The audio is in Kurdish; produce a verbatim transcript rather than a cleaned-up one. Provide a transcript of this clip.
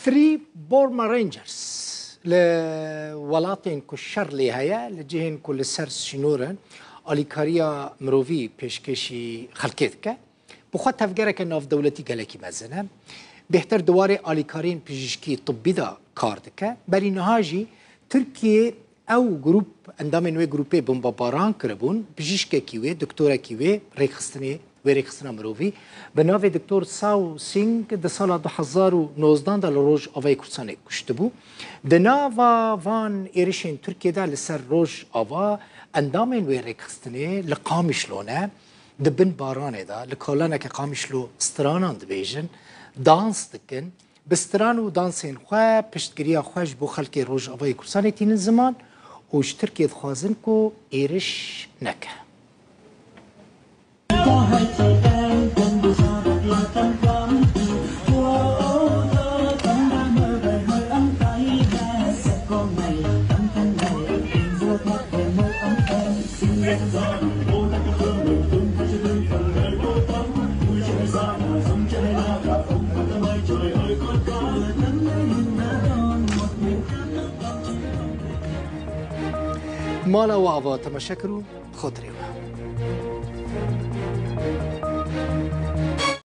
Three Burma Rangers li welatên ku şer lê heye, li cihên ku li ser sînor in, alîkariya mirovî pêşkêşî xelkê dike. Bi xwe tevgereke navdewletî gelekî mezin e. Bêhtir di warê alîkariyên pijîşkî tibbî de kar dike. Berî niha jî Tirkiye ew grûp, endamên wê grûpê bombebaran kiribûn, pijîşkekî wê, doktorekî wê, rêkxistinê, wê rêkxistina mirovî, bi navê Doktor Sao Singh di sala du hezar û nozdeh de li Rojavayê Kurdistanê kuştibû. Di nava van êrişên Tirkiyê de li ser Rojava endamên wê rêkxistinê li Qamişlo ne, di bin baranê de, li kalaneke Qamişlo stranan dibêjin, dans dikin, bi stran û dansên xwe piştgiriya xwe ji bo xelkê Rojavayê Kurdistanê tînin ziman û ji Tirkiyê dixwazin ku êriş neke. Mala we ava temaşe kir û xotirê we.